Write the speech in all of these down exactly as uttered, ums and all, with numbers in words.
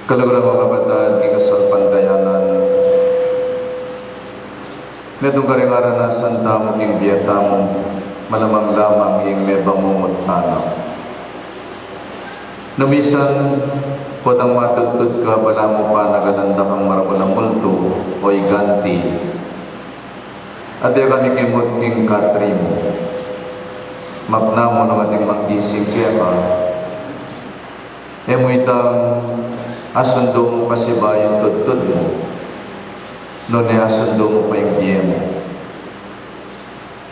Kaluguran kung kapatad king kasalpantayanan, metung karing aranasan tamu king bie tamu, malamang-lamang ing mebangungut tana. Nung misan, potang matudtud ka, balamu pa nagalan da kang maragul a multu o iganti, at e ka mikimut king katri mu. Mapna mu nung ating manggising keka, e mu itang asundu mu pasibayu ing tudtud mu, nune asundu mu pa ing bie mu.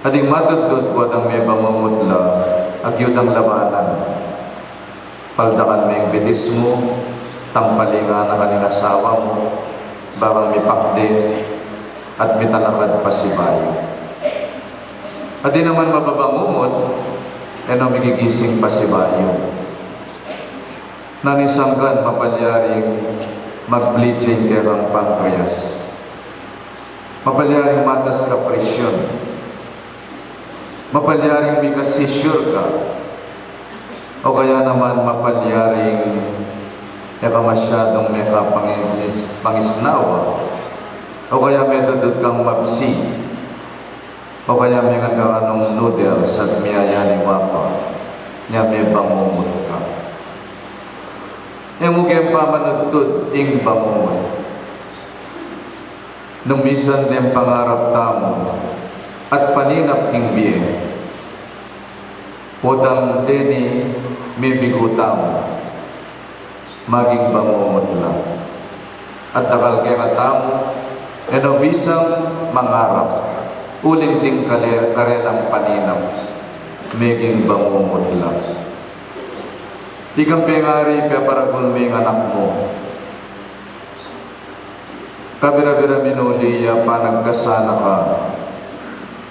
At ing matudtud potang mebangungut la, agyang labanan. Paldakan me ing bitis mu, tampali nga na ka ning asawa mu, bakang mipakde, at mitalakad pasibayu. At e naman mababangungut, e no migigising pasibayu. Nanu ing sangkan? Mapalyaring mag-bleed ya ing kekang pancreas. Mapalyaring matas ka presyon. Mapalyaring mika-seizure ka. O kaya naman mapalyaring e ka masyadung mekapangis-, pangisnawa. O kaya metudtud kang mabsi. O kaya mengan ka nung noodles at miyayaliwa ka, nya mebangungut ka. E mu keng pamanudtud ing bangungut. Nung misan deng pangarap tamu at paninap king bie, potang deni mebigu tamu, maging bangungut la. At dakal kekatamu, e no bisang mangarap, uling ding kale-, karelang paninap, meging bangungut la. Ikang pengari, peparagul me ing anak mu. Kabira-bira minuli ya, panagkasana ka,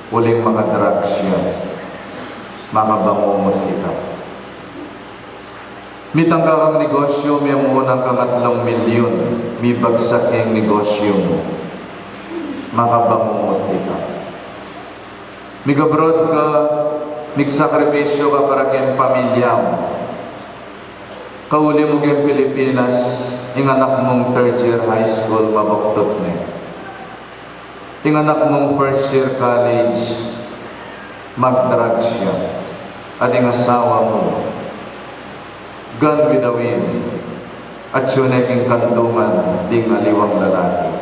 uling maka-drugs ya, makabangungut ita. Mitangka kang negosyu, memuhunan kang atlung milyun, mibagsak ing negosyu mu, makabangungut ita. Mig-abroad ka, migsakripisyu ka para keng pamilya mu. Kauli mu keng Pilipinas, ing anak mung third year high school, mabuktut ne. Ing anak mung first year college, mag-drugs ya. At ing asawa mu, gone with the wind, atyu ne king kantungan ding aliwang lalaki.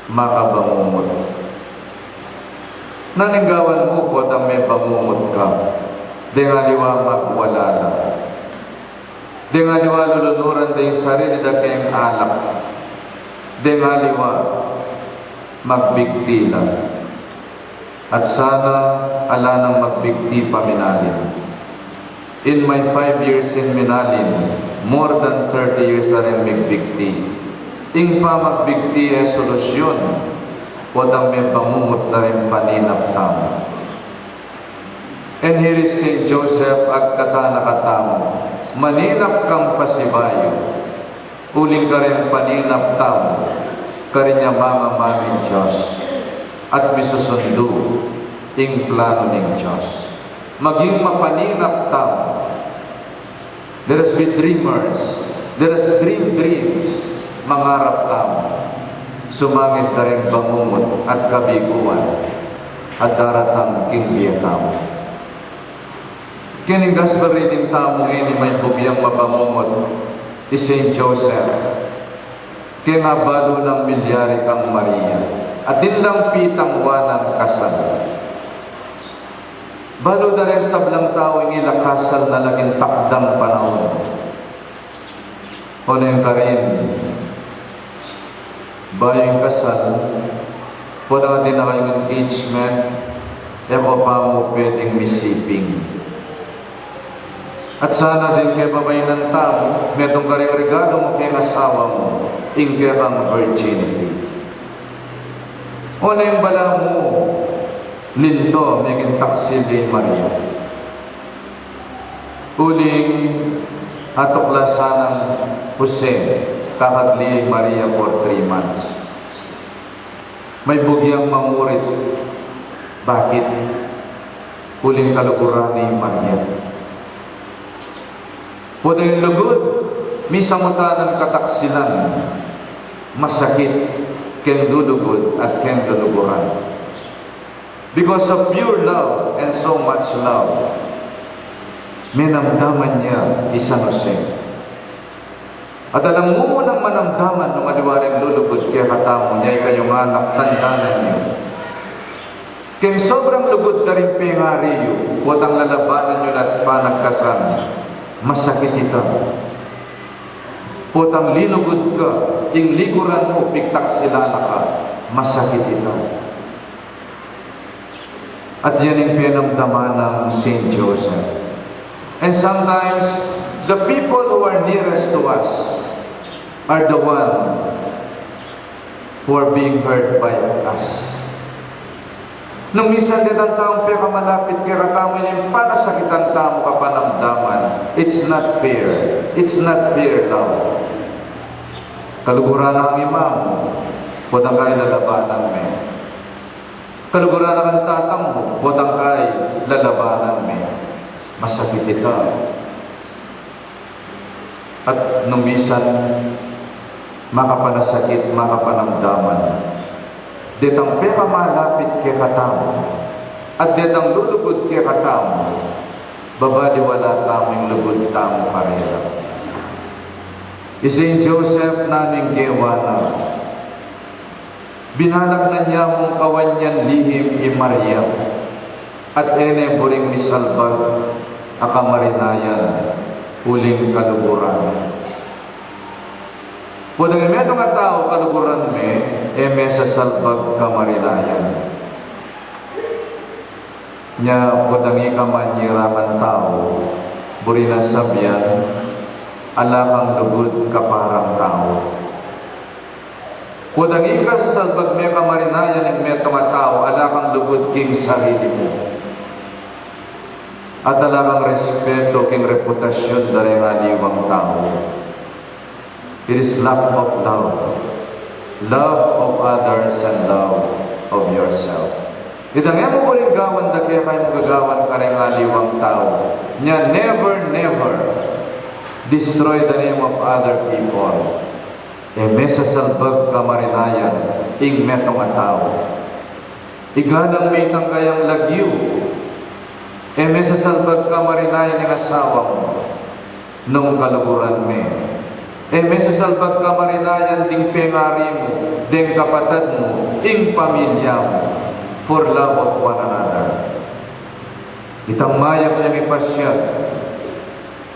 Makabangungut. Nanu ing gawan mu potang mebangungut ka? Deng aliwa magwala la. Deng aliwa lulunuran da ing sarili da keng alak. Deng aliwa magbigti la. At sana ala nang magbigti pa minalim. In my five years in Minalin, more than thirty years a ring migbigti. Ing pamagbigti e solusyun, potang mebangungut na ring paninap tamu. And here is Saint Joseph, agkatan na katamu, maninap kang pasibayu. Uling kareng paninap tamu, karin ya mamamanung ing Dios, at misusundu ing planu ning Dios. Maging mapaninap tamu. Let us be dreamers. Let us dream dreams. Mangarap tamu. Sumangid kareng bangungut at kabiguan at daratang king bie tamu. Keni ing gospel reading tamu ngeni, maybugyang mabangungut i Saint Joseph. Keng abalu nang milyari kang Maria, atin lang pitang wanan kasal. Balu da reng sablang tau ing ila kasal na laging takdang panaun. Oneng karin, bayu ing kasal, potang atin na kayung engagement, e ko pa mu pwedeng misiping. At sana ding kebabainan tamu, metung karing regalu mu keng asawa mu, ing kekang virginity. Oneng balamu, linto, meging taksil i Maria. Uling atuklas nang Jose, kakagli i Maria for three months. Maybugyang mangurit. Bakit? Uling kaluguran ne i Maria. Potang lugud, Misamutan a kataksilan, masakit keng lulugud at keng luluguran. Because of pure love and so much love, menamdaman ya i San Jose. At alang mu nang manamdaman nung aliwa reng lulugud kekatamu, nya ikayu ngan, tandanan yu, keng sobrang lugud da ring pengari yu, potang lalabanan yu na at panagkasan, masakit ita. Potang lilugud ka, ing liguran mu, pigtaksilan na ka, masakit ita. At yan ing penamdaman nang Saint Joseph. And sometimes, the people who are nearest to us are the one who are being hurt by us. Nung minsan detang taung pekamalapit kekatamu, ing panasakitan tamu kapanamdaman, it's not fair. It's not fair love. Kaluguran na kang ima mu, potang kai lalabanan me. Kaluguran na kang tatang mu, potang kai lalabanan me. Masakit ita. At nung minsan, makapanasakit, makapanamdaman detang pekamalapit kekatamu, at detang lulugud kekatamu, babaliwala tamu ing lugud tamu karela. I Saint Joseph, nanu ing gewa na? Binalak na nya mung kawan yang lihim i Maria, at e ne buring misalbag a kamarinayan uling kaluguran. Potang e metung a tau kaluguran me, e mesasalbag kamarinayan. Nya potang ika man nyirakan tau, buri nang sabian, ala kang lugud kaparang tau. Potang ika sasalbag me kamarinayan ing metung a tau, ala kang lugud king sarili mu. At ala kang respetu king reputasyun da reng aliwang tau. It is lack of love. Love of others and love of yourself. Itang e mu buring gawan da keka, e mu gagawan kareng aliwang tau. Nya never, never destroy the name of other people. E mesasalbag kamarinayan ing metung a tau. Igalang me itang kayang lagyu. E mesasalbag kamarinayan ing asawa mu nung kaluguran me. E mesasalbag kamarinayan ding pengari mu, deng kapatad mu, ing pamilya mu, for love of one another. Itang mayap yang ipasiag,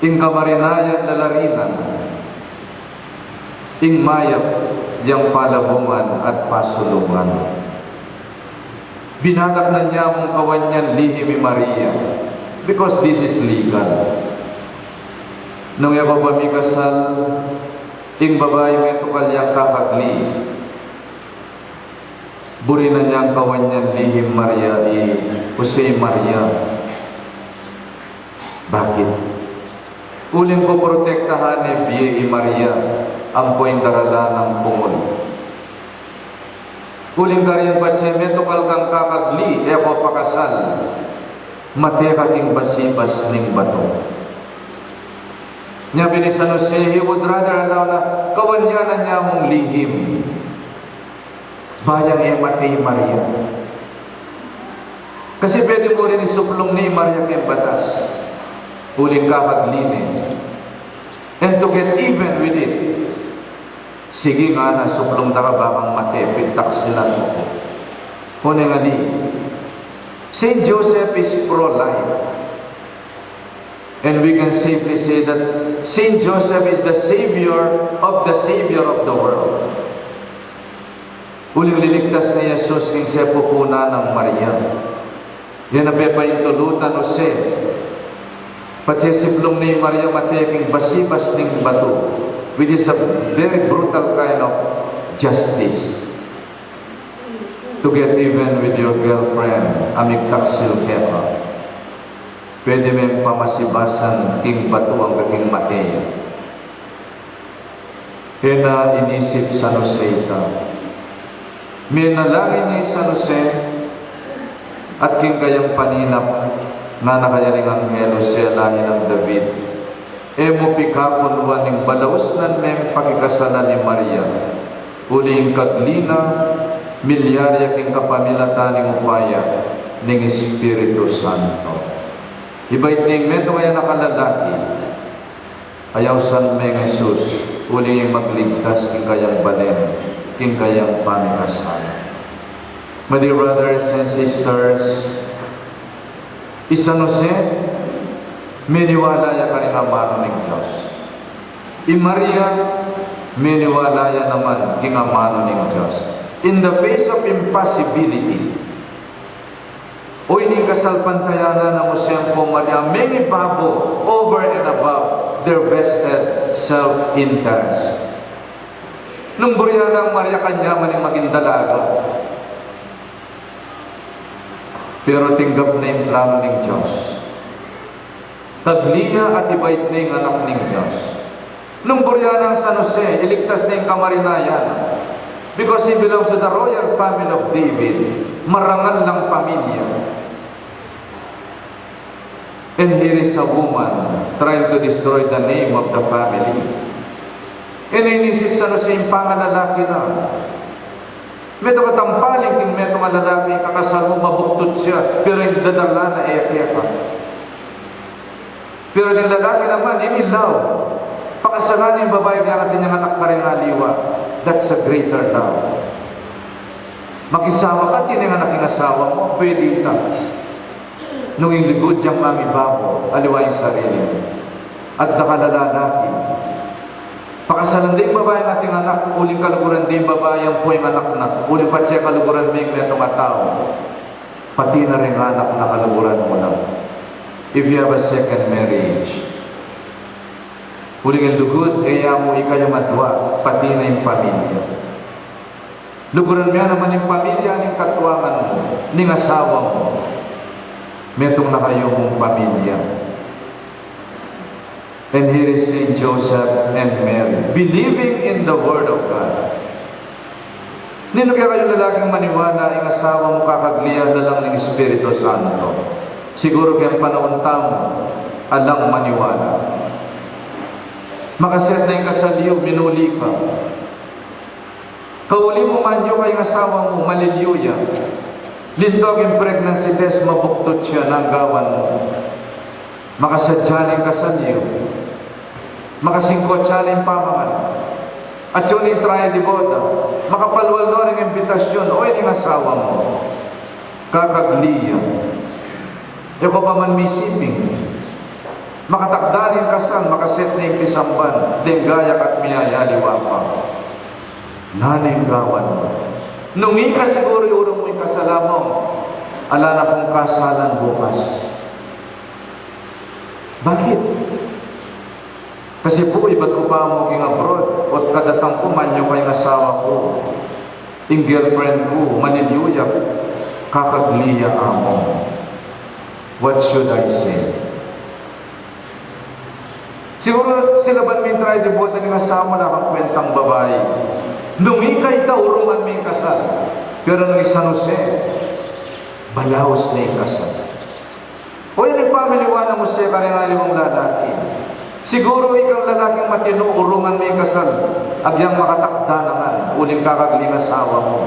ing kamarinayan lalarinan, ing mayap yang palabungan at pasulungan. Binalak na nya mung kawan yang lihim i Maria, because this is legal. Nung e ko pa mikasal, ing babai metung kang kakagli, buri na nyang kawan yang lihim Maria i Jose Maria. Bakit? Uling poprotektahan ne bie i Maria ampo ing daralan nang pungul. Uling karin patse metung kang kakagli, e ko pakasal, mate ka king basibas ning batu. Nya bini San Jose, he would rather allow na kawan ya na nya mung lihim ba yang e mate i Maria. Kasi pwede mu rin isuplung ne i Maria keng batas, uling kakagli ne. And to get even with it, sige ngana, suplung da ka, ba kang mate, pigtaksilan mu ku. Oneng ali, Saint Joseph is pro-life. And we can safely say that Saint Joseph is the savior of the savior of the world. Uling liligtas ne i Jesus king sepupunan nang Maria. Yan a pepaintulutan, Jose, patse siplung ne i Maria mate king basibas ning batu, which is a very brutal kind of justice. To get even with your girlfriend a migtaksil keka, pwede meng pamasibasan king batu angga king mate ya. E na inisip San Jose ita. Menalangin ne i San Jose, at king kayang paninap, ngana kaya ning anghel, Jose, ala hinang David, E mu pikakunwan ing balausnan meng pakikasalan i Maria, uling kagli na, milyari ya king kapamilatan ning upaya ning Espiritu Santo. Ibait ning metung a anak a lalaki, ayausan meng Jesus, uling magligtas king kayang balen, king kayang pamikasalan. My dear brothers and sisters, i San Jose, miniwala ya karing amanu ning Dios. I Maria, miniwala ya naman king amanu ning Dios. In the face of impossibility, o ini kasalpantayanan nang Jose ampong Maria, mengibabo over and above their vested self-interest. Nung burya nang Maria, kanya man ing maging dalaga. Pero tinggap na ing plano ning Dios. Kagli ya at ibait na ing anak ning Dios. Nung burya nang San Jose, iligtas na ing kamarinayan. Because he belongs to the royal family of David, marangal lang pamilya. And here is a woman trying to destroy the name of the family. E na inisip San Jose ing pangalalaki na. Metung a tampalin king metung a lalaki, kakasal mu, mabuktut ya, pero ing dadala na e keka. Pero ing lalaki naman, inilaw. Pakasalan ing babai, atin yang anak karing aliwa. That's a greater love. Makisawa ka, atin yang anak ing asawa mu, pwede ita. Nung ing lugud yang mangibabaw, aliwa ing sarili mu. At dakal a lalaki, pakasalan da ing babai atin yang anak, uling kaluguran da ing babai ampo ing anak na, uling patse kaluguran me ing metung a tau. Pati na ring anak na kaluguran mu na. If you have a second marriage, uling ing lugud, e ya mu ikayu madwa, pati na ing pamilya. Luguran me naman ing pamilya ning katuangan mu, ning asawa mu. Metung na kayu mung pamilya. And here is Saint Joseph and Mary, believing in the Word of God. Ninu kaya kayu lalaking maniwala ing asawa mu kakagli ya lalang ning Espiritu Santo? Siguru keng panaun tamu, alang maniwala. Makaset na ing kasal yu, minuli ka. Kauli mu, manyu ka ing asawa mu, maliliu ya. Lintog ing pregnancy test, mabuktut ya, nanu ing gawan mu? Makasadya na ing kasal yu. Makasingkot ya na ing pamangan. Atyu na ing trial de boda. Makapalwal no ring imbitasyun, o ini ing asawa mu. Kakagli ya. E ko pa man misiping. Makatakda na ing kasal, makaset na ing pisamban, deng gayak at miyayaliwa pa. Nanu ing gawan mu? Nung ika siguru, urung mu ing kasal, amu, ala na kung kasalan bukas. Bakit? Kasi pu, ibat ku pa mu king abroad, o't kadatang ku, manyu ka ing asawa ku, ing girlfriend ku, maliliu ya, kakagli ya, amu. What should I say? Siguru, silaban me ing trial de boda ning asawa mu, ala kang kwentang babai. Nung ika ita, urungan me ing kasal. Pero nung i San Jose, balaus na ing kasal. O, ini ing pamiliwan nang Jose karing aliwang lalaki. Siguru ikang lalaking matinu, urungan me ing kasal, agyang makatakda na ngan, uling kakagli ing asawa mu.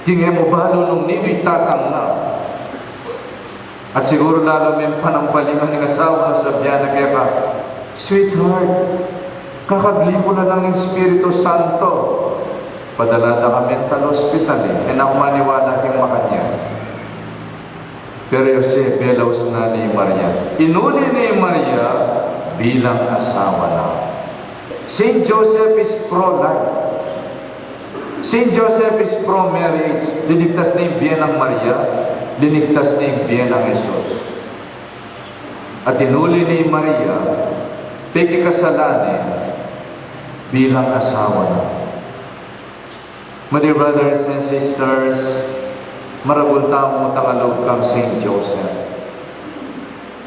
King e mu balu nung ninu ing tatang na. At siguru lalu meng panampalingan ing asawa na, sabian na keka, "Sweetheart, kakagli ku na lang ing Espiritu Santo." Padala da ka mental hospital e, e na ku maniwala king makanyan. Pero Jose, belaus na ne i Maria. Inuli ne i Maria bilang asawa na. Saint Joseph is pro-life. Saint Joseph is pro-marriage. Linigtas ne ing bie nang Maria, linigtas ne ing bie nang Jesus. At inuli ne i Maria, pekikasalan ne bilang asawa na. My dear brothers and sisters, maragul tamung makanloob kang Saint Joseph.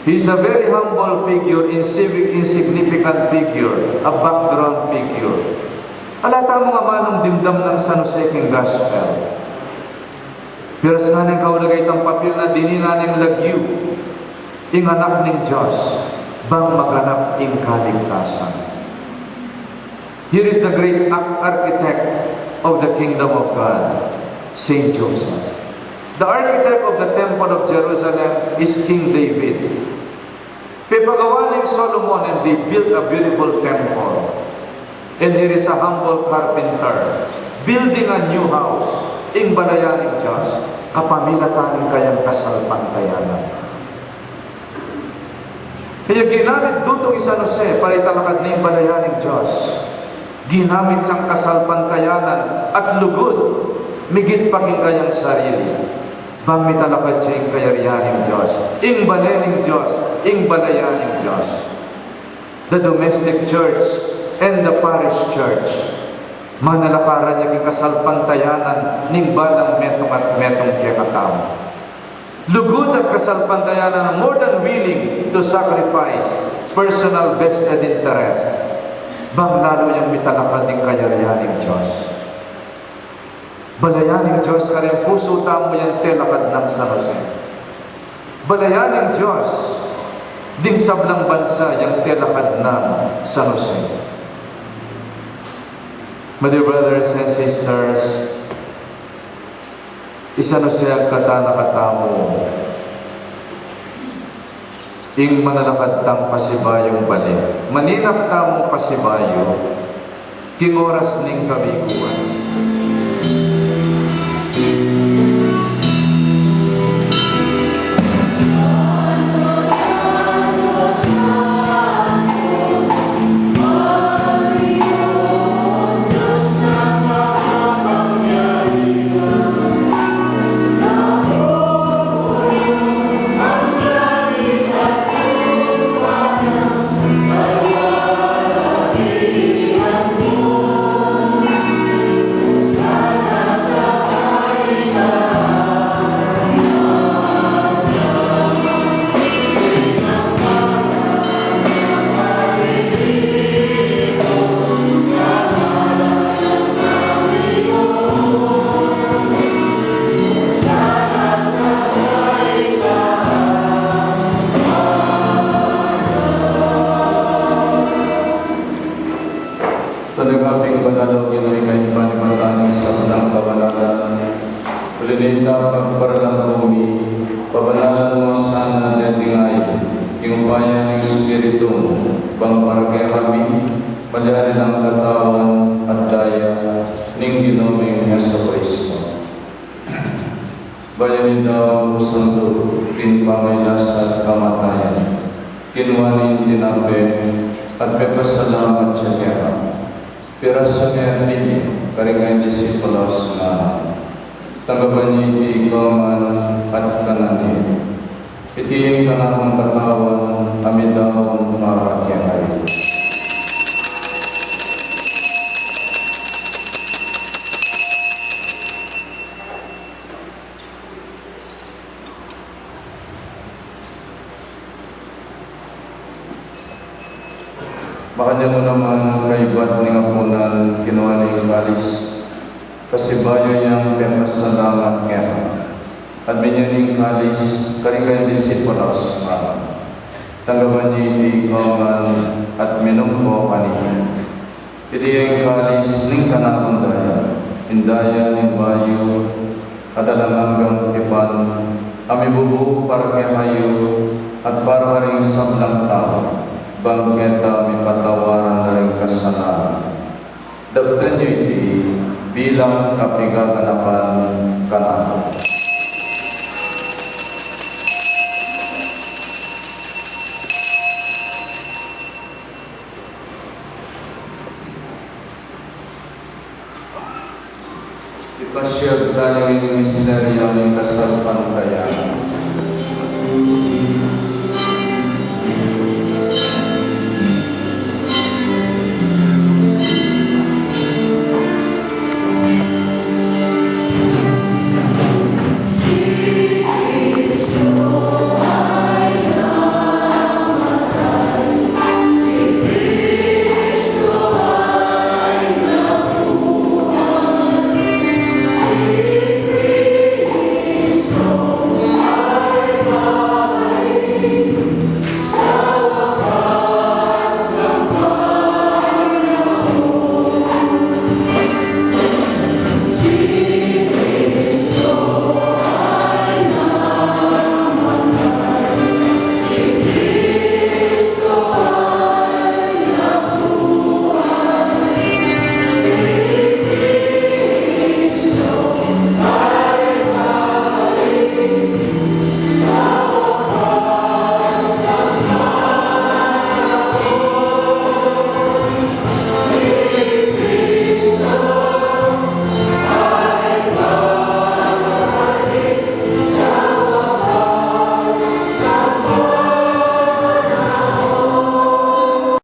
He is a very humble figure, insi-, insignificant figure, a background figure. Ala tamung amanung dimdam nang San Jose king gospel. Piras na ning kaulaga itang papil na dininan ning lagyu, ing Anak ning Dios. bang maganap ing kaligtasan. Here is the great arch-, architect of the kingdom of God, Saint Joseph. The architect of the temple of Jerusalem is King David. Pepagawa neng Solomon, and they built a beautiful temple. And here is a humble carpenter building a new house. Ing balayan ning Dios, kapamilatan ning kayang kasalpantayanan. Kaya ginamit tutu i San Jose para italakad ne ing balayan ning Dios. Ginamit yang kasalpantayanan at lugud, migit pa king kayang sarili. Bang mitalakad ya ing kayarian ning Dios, ing bale ning Dios, ing balayan ning Dios. The domestic church and the parish church. Manalakaran ya king kasalpantayanan ning balang metung at metung kekatamu. Lugud at kasalpantayanan, more than willing to sacrifice personal vested interest. Bang lalu yang mitalakad ing kayarian ning Dios. Balayan ning Dios, karing pusu tamu yang telakad nang San Jose. Balayan ning Dios, ding sablang bansa yang telakad nang San Jose. My dear brothers and sisters, i San Jose agkatan na katamu ing manalakad tang pasibayung bale. Maninap tamung pasibayu king oras ning kabiguan. Talaga pin, banal o Ginu, ika ing panibatan ning sablang kabanalan. Uli na nita, pagparalan mu mi, pabanalan mu sana deti ngeni king upaya ning Espiritu mu, bang para kekami malyari lang katawan at daya ning Ginu ming Jesucristo. Bayu mi daun sandu king pamagkasakit at kamatayan, kinua ne ing tinape at pepasalamat ya keka, pirasu ne at binye karing kayang disipulos, ngana: Tanggapan ye iti ikayu ngan at kanan ye. Iti ing kanakung katawan a midaun para kekayu. Makanyan mu naman, kaybat ning apunan, kinua ne ing kalis, pasibayu yang pepasalamat keka, at binye ne ing kalis karing kayang disipulos, ngana: Tanggapan ye iti ikayu ngan at minum kayu keni. Iti ing kalis ning kanakung daya, ing daya ning bayu at alang anggang tipan, a mibubu para kekayu at para karing sablang tau, bang keta mipatawaran la ring kasalanan. Daptan yu iti bilang kapaganakan kanaku. Ipasiag tamu ing misteryu ning kasalpantayanan.